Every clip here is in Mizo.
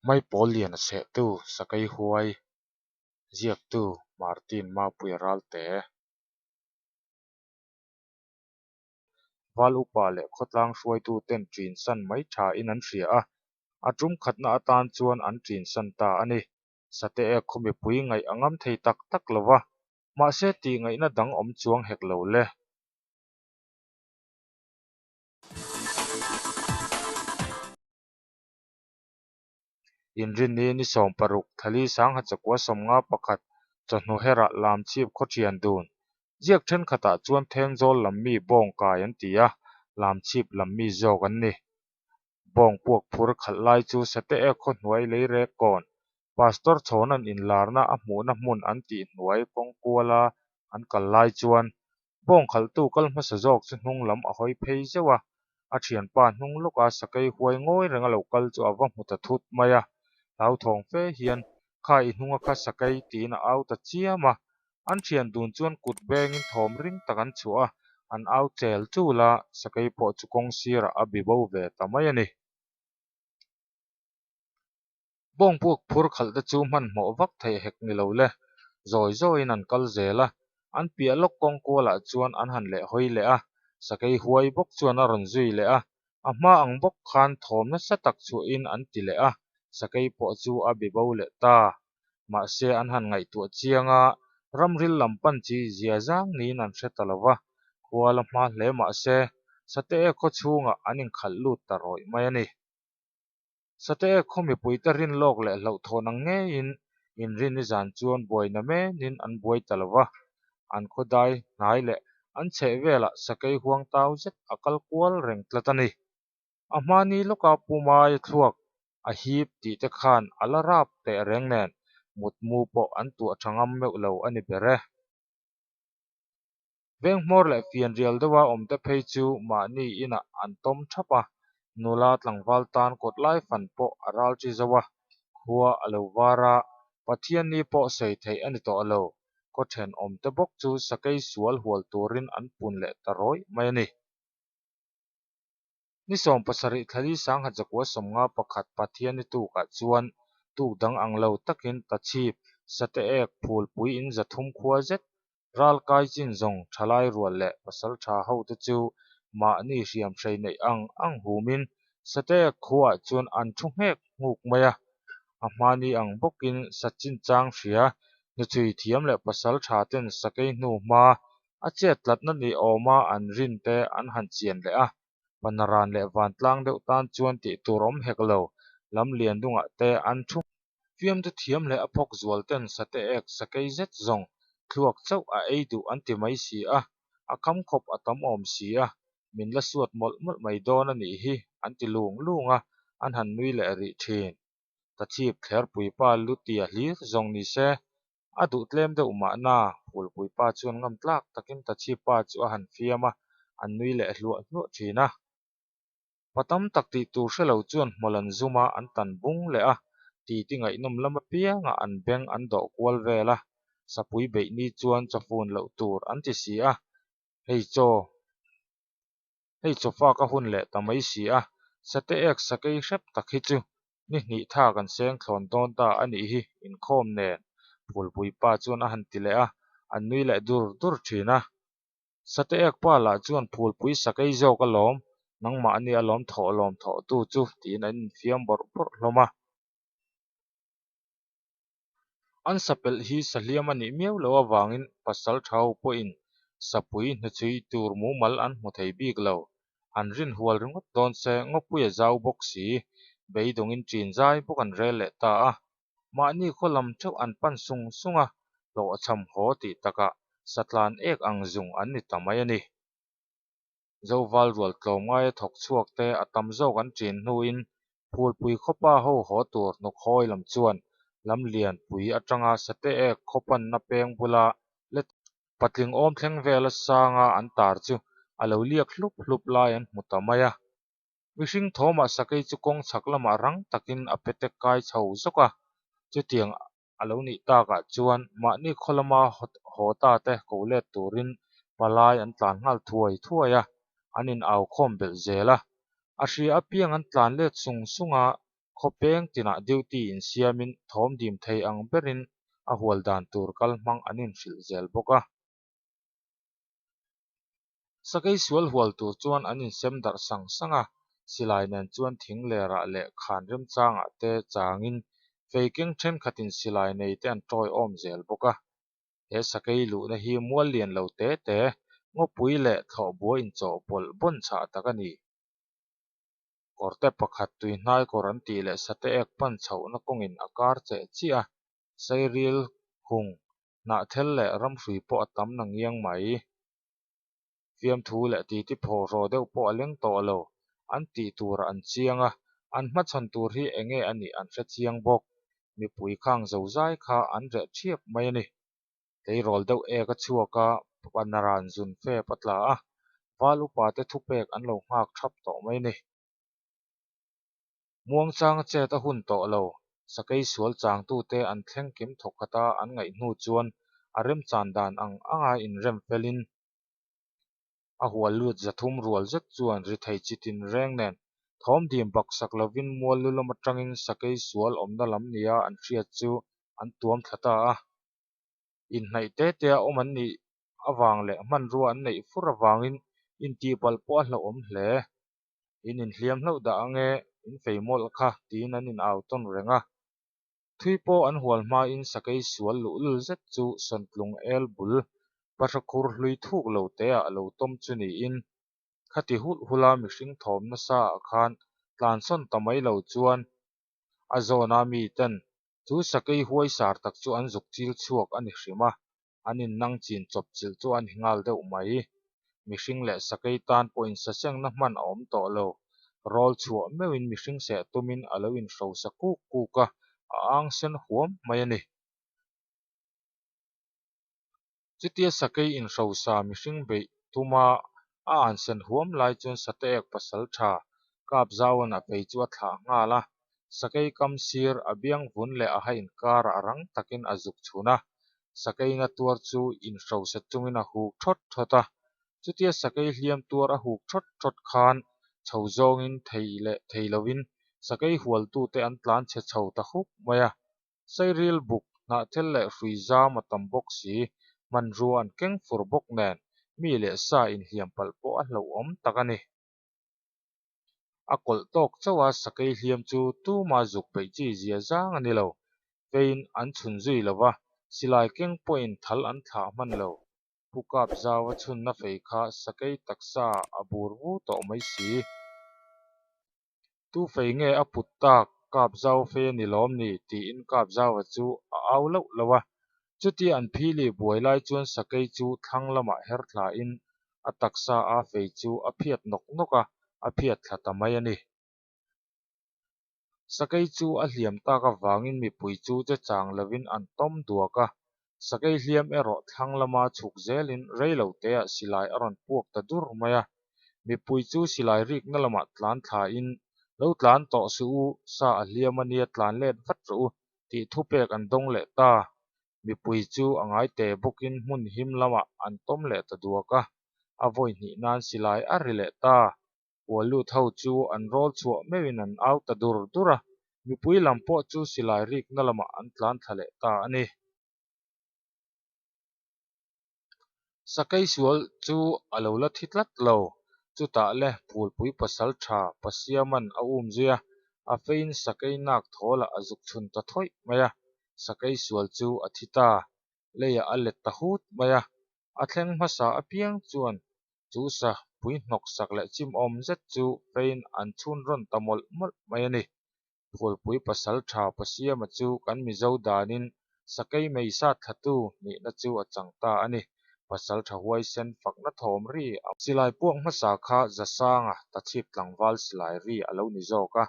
Maipawl lian a chhehtu Sakei Huai, ziaktu Martin Mapuia Ralte. Val upa leh khawtlang hruaitu ten ṭin san mai tha in an hria a, a tum khatna atan chuan an ṭin san ta a ni. Sate ek khaw mipui ngaih a ngam thei tak tak lo va, mahse tih ngaihna dang awm chuang hek lo le. Inrinni ni 16 Thali Sangha Chakua 51 chawhnu herah Lamchhip khaw thian dun ziak thenkhatah chuan Thenzawl lam mi bawng kai an ti a, Lamchhip lam mi zawk an ni. Bawng puak phur khalh lai chu Sate ek khaw hnuai lei rek kawn Pastor Chhawna'n inlarna a hmuhna hmun an tih hnuai kawng kuala an kal lai chuan Bawng khalhtu kal hmasa zawk chu hnung lam a hawi phei zeuh a, a thianpa hnung lawka sakei huai ngawi reng a lo kal chu a va hmu ta thut mai a. Hlauthawng fe hian, Kha i hnunga kha sakei tiin a au ta chiam a. An thian dun chuan kut bengin thawm ring tak an chhuah a, an au chel chul a, sakei pawh chu kawng sirah a bi bo ve ta mai a ni. Bawng puak phur khalh te chu hmanhmawh vak theih hek ni lo le. Zawi zawiin an kal zel a, an piah lawk kawng kualah chuan an han leh hawi leh a, sakei huai bawk chuan a rawn zui leh a, a hma ang bawk khan thawm nasa tak chhuahin an ti leh a, sakei pawh chu a bi bo leh ta. Mahse an han ngaihtuah chiang a, ramril lam pan chi zia zang niin an hre ta lo va, khua la hma hle mahse Sate ek khaw chhungah an inkhalh lut ta rawih mai a ni. Sate khaw mipuite rin lawk leh hlauhthawn ang ngeiin inrinni zan chuan buaina menin an buai ta lo va, an khaw dai hnai leh an chheh velah sakei huang tau zet a kal kual reng tlat a ni. A hmani lawka Pu Maia thluak a hip tih te khan a la rap teh reng nen mutmu pawh an tuah tha ngam meuh lo a ni ber e. Veng hmawr leh fianrial deuha awmte phei chu mahni inah an tawm thap a, nula tlangval tan kawt lai fan pawh a ral chi zo a, khua a lo var a, Pathianni pawh sawi theih a ni tawh lo. Khaw thenawmte bawk chu sakei sual hual turin an pun leh ta rawih mai a ni. Ni 17 Thlali Sangha Zakua 51 Pathianni tukah chuan tuk dang ang lo takin Tachhip, Sate ek, Phulpui in 300 khua zet ral kai chin zawng thalai rual leh pasaltha hote chu mahni hriamhrei neih ang ang humin Sate ek khuaah chuan an thu nghek nghuk mai a. A hmani ang bawkin sa chinchang hria, hnuchhui thiam leh pasaltha ten sakei hnu hma A chet tlatna ni awma an rin te an han chian leh a, Panaran leh Vantlang deuh tan chuan tih tur awm hek lo, lam lian dungah te an thu. Fiamtu thiam leh a phawk zual ten sate ek sakei zet zawng thluak chauh a ei duh an ti mai si a, a kham khawp a tam awm si a, min la suat mawlh mawlh mai dawn a nih hi an ti lung lung a, an han nui leh rih thin. Tachhip thlerpuipa lutia hlir zawng ni se, A duh tlem deuh mahna, Phulpui pa chuan ngam tlak takin Tachhip pa chu a han fiam a, an nui leh hluah hluah thin a. Pa tam tak tih tur hre lo chuan hmawlh an zum a, an tan bung leh a, titi ngaihnawm lam apiangah an beng an dawh kual vel a, sapui beih ni chuan chawfun loh tur an ti si a, hei chaw. Hei chawfak a hun leh ta mai si a, sate ek sakei hrep tak hi chu ni hnih tha kan seng thlawn dawn ta a nih hi inkhawm nen Phulpui pa chuan a han ti leh a, an nui leh dur dur thin a. Sate ek pa lah chuan Phulpui sakei zawk alawm, nangmahni alawm thawh lawm thawh tu chu tiin an infiam bawrh bawrh hlawm a. An sapelh hi sahliam a nih miau loh avangin pasal tha ho pawhin sapui hnuchhui tur mumal an hmu thei bik lo. Han rin hual ringawt dawn se ngawpui a zau bawk si, beidawngin ṭin zai bawk an rel leh ta a. Mahni khaw lam theuh an pan sung sung a, hlawhchham haw tih takah satlan ek ang zung an ni ta mai a ni. Zoval rual tlawmngaia thawk chhuak te a tam zawk an ṭin hnuin Phulpui khawpa ho haw tur hnawkhawi lam chuan lamlian pui aṭanga sate ek khaw panna peng bula let patling awm thleng vela sanga an tar chu a lo liak hlup hlup lai an hmu ta mai a. Mihring thawmah sakei chu kawng chhak lamah rang takin a petek kai chho zawk a, chutiang a lo nih takah chuan mahni khaw lama haw ta te ko let turin palai an tlan nghal thuai thuai a, an in au khawm belh zel a. A hria apiang an tlan let sung sung a, Khaw peng tinah duty insiamin thawm dim thei ang berin a hual dan tur kal hmang an inhrilh zel bawk a. Sakei sual hual tur chuan an insem darh sang sang a, silai nen chuan thing lerah leh khan remchangah te changin fei keng thenkhatin silai nei te an tawiawm zel bawk a. He sakei luhna hi mual lian lo te te, ngawpui leh thlawhbua inchawhpawlh bawn chhah tak a ni. Kawrte pakhat tuihnai kawr an tih leh sate ek pan chhohna kawngin a kar cheh chiah a, sairil hung, hnahthel leh ramhrui pawh a tam na ngiang mai. Fiamthu leh titi phawhraw deuh pawh a leng tawh lo, an tih turah an chiang a, an hmachhawn tur hi enge a nih an hre chiang bawk. Mipui khang zozai kha an reh ṭhiap mai a ni. Tleirawl deuh ek a chhuak a, panaran zun fep a tla a, val upa te thupek an lo nghak thap tawh mai a ni. Muangchanga chet a hun tawh lo, sakei sual changtute an thleng kim thawk khat a an ngaih hnu chuan a remchan dan ang anga inrem felin a hual lut 300 rual zet chuan ri thei chi tin reng nen thawm dim baksak lovin mual lu lam atangin sakei sual awmna lam nia an hriat chu an tuam thla ta a. Inhnaih te te a awm an nih avang leh hmanrua an neih fur avangin intihpalh pawh a hlauhawm hle. In inhliam hlauh dah ange, in fei mawlh kha, tiin an inau tawn reng a. Thui pawh an hual hmain sakei sual luhlul zet chu sawntlung el bul bahra khur hlui thuk lo teah a lo tawm chu niin, khati hulh hulha mihring thawm nasa ah khan tlansawn ta mai lo chuan a zawna miten chu sakei huaisar tak chu an zuk chil chhuak a ni hrim a, an innang chin chawp chilh chu a ni nghal deuh mai. Mihring leh sakei tan pawh insasengna hman a awm tawh lo. Rawl chhuah meuhin mihring seh tumin a lo inhrosa kuk kuk a, a ang sen huam mai a ni. Chutia sakei inhrosa mihring beih tuma a an sen huam lai chuan Sateek pasal tha Kapzauan a fei chu a thlah nghal a, sakei kam sir a biang vun leh a ha inkarah rang takin a zuk chhun a, sakeina tuar chu inhrosa chungin a huk thawt thawt a, chutia sakei hliam tuar a huk thawt thawt khan chho zawngin thei leh thei lovin sakei hualtute an tlan chhe chho ta hup mai a. Sairil buk, hnahthel leh hrui zam a tam bawk si, hmanrua an keng fur bawk nen, mi leh sa inhliam palh pawh a hlauhawm tak a ni. A kawlh tawk chauh a, sakei hliam chu tuma zuk beih chi zia zang a ni lo. Feiin an chhun zui lo va, silai keng pawhin thal an thlah hman lo. Pu Kapzau a chhunna fei kha sakei taksa a bur vu tawh mai si. Tu fei nge a put tak, Kapzau fei a ni lawm ni? tiin Kapzaua chu a au loh loh a. Chutia an phili buai lai chuan sakei chu thlang lamah her thlain a taksa a fei chu a phiat nawk nawk a, a phiat thla ta mai a ni. Sakei chu a hliam tak avangin mipui chu che chang lovin an tawm duak a, sakei hliam erawh thlang lama chhuk zelin rei lo teah silai a rawn puak ta dur mai a. Mipui chu silai rikna lamah tlan thlain, Lo tlan tawh suh u, sa a hliam a nia tlan let vat rawh u, tih thupek an dawng leh ta. Mipui chu a ngai te bawkin hmun him lamah an tawm leh ta duak a, a vawi hnih nan silai a ri leh ta. Hual lut ho chu an rawl chhuah meuhin an au ta dur dur a, mipui lam pawh chu silai rikna lamah an tlan thla leh ta a ni. Sakei sual chu a lo la thi tlat lo. Chutah le Phulpui pasal tha Pasiaman a um zui a, a feiin sakei nak thawlah a zuk chhun ta thawih mai a, sakei sual chu a thi ta. Leiah a let ta hut mai a, a thleng hmasa apiang chuan chu sa pui hnawk sak leh chimawm zet chu feiin an chhun rawn ta mawlh mawlh mai a ni. Phulpui pasal tha Pasiama chu kan Mizo danin sakei mei sat thlatu nihna chu a chang ta a ni. Pasal tha huaisen fakna thawm ri a. Silai puak hmasa kha Zasanga tachhip tlangval silai ri a lo ni zawk a.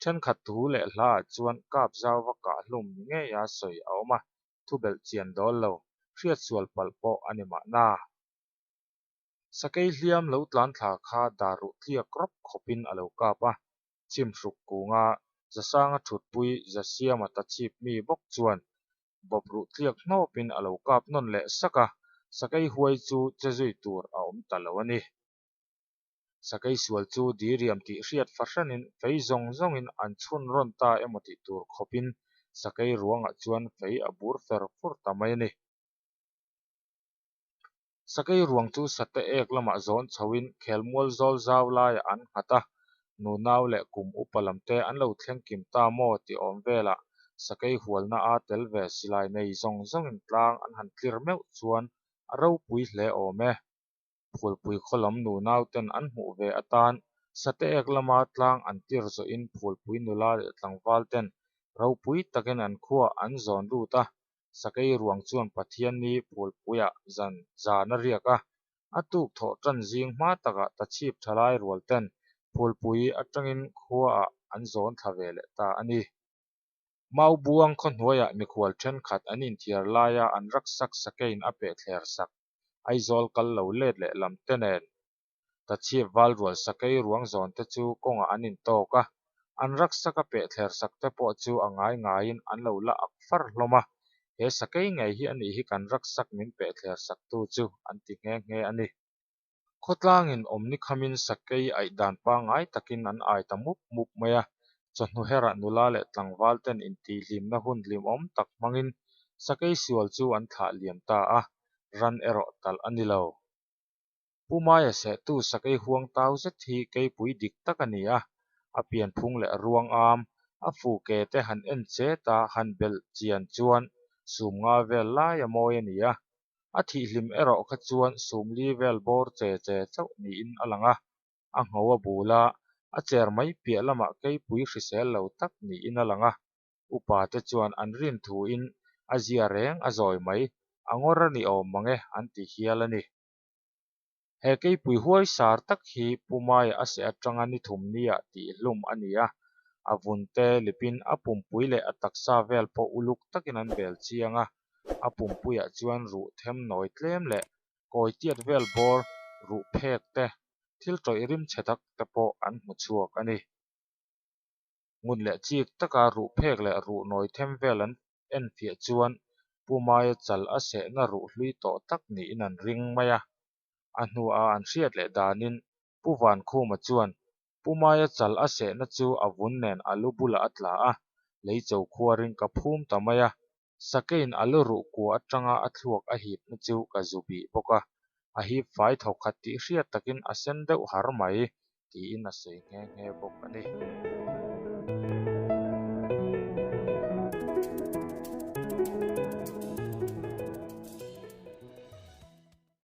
Thenkhat thu leh hlaah chuan kap zauva kah hlum ni ngeia sawi a awm a, thu belh chian dawl lo, hriat sual palh pawh a ni mahna. Sakei hliam lo tlan thla kha dar ruh tliak rawp khawpin a lo kap a, chhimhruk kunga Zasanga thutpui Zasiama tachhip mi bawk chuan bawp ruh tliak hnawpin a lo kap nawn leh sak a, sakei huai chu che zui tur a awm ta lo a ni. Sakei sual chu diriam tih hriat fahranin fei zawng zawngin an chhun rawn ta emaw tih tur khawpin sakei ruangah chuan fei a bur fer fur ta mai a ni. Sakei ruang chu sate ek lamah zawn chhoin khelmual zawl zau laiah an nghat a, nunau leh kum upa lamte an lo thleng kim ta maw tih awm velah sakei hualna a tel ve silai nei zawng zawngin tlang an han tlir meuh chuan a ropui hle awm e. Phulpui khaw lam nunau ten an hmuh ve atan sate ek lama tlang an tir zawhin Phulpui nula leh tlangval ten ropui takin an khuaah an zawn lut a, sakei ruang chuan Pathianni Phulpuiah zan zan a riak a, a tuk thawh tan zing hma takah tachhip thalai rual ten Phulpui atangin khuaah an zawn thla ve leh ta a ni. Maubuang khaw hnuaiah mikhual thenkhat an inthiar laia an raksak sakeiin a pehthler sak Aizawl kal lo let leh lam te nen Tachhip valrual sakei ruang zawn te chu kawngah an intawk a, an raksak a pehthler sak te pawh chu a ngai ngaiin an lo la ak far hlawm a, he sakei ngei hi a nih hi kan raksak min pehthler sak tu chu an ti nghe nghe a ni. Khawtlangin awmni khamin sakei aih dan pangngai takin an ai ta mup mup mai a, chawhnu herah nula leh tlangval ten intihhlimna hun hlimawm tak hmangin sakei sual chu an thlah liam ta a, ran erawh talh a ni lo. Pu Maia sehtu sakei huang tau zet hi keipui dik tak a ni a, a pianphung leh ruang am, a fu ke te han en chet a han belh chian chuan sum nga vel lai a mawi a ni a, A thihhlim erawh kha chuan sumli vel bawr che che chauh niin a lang a, a ngho a bul a, a cher mai piah lamah keipui hrisel lo tak niin a lang a. Upa te chuan an rin thuin a zia reng a zawi mai, a ngawr a ni awm mang e an ti hial a ni. He keipui huai sar tak hi Pu Maia a seh atanga ni thum nia tihhlum a ni a, a vun te lipin a pumpui leh a taksa vel pawh uluk takin an bel chiang a, a pumpuiah chuan ruh them nawi tlem leh kawi tiat vel bawr ruh phek te, thil tawih rim chhe tak te pawh an hmu chhuak a ni. Ngun leh chik taka ruh phek leh ruh nawi them vel an enfiah chuan Pu Maia chal a sehna ruh hlui tawh tak niin an ring mai a. A hnua an hriat leh danin Pu Vankhuma chuan Pu Maia chal a sehna chu a vun nen a lu bulah a tla a, lei cho khuarin ka phum ta mai a, Sakeiin a lu ruh kua atanga a thluak a hipna chu ka zu bih bawk a, a hip fai thawkhat tih hriat takin a sen deuh har mai, tiin a sawi nghe nghe bawk a ni.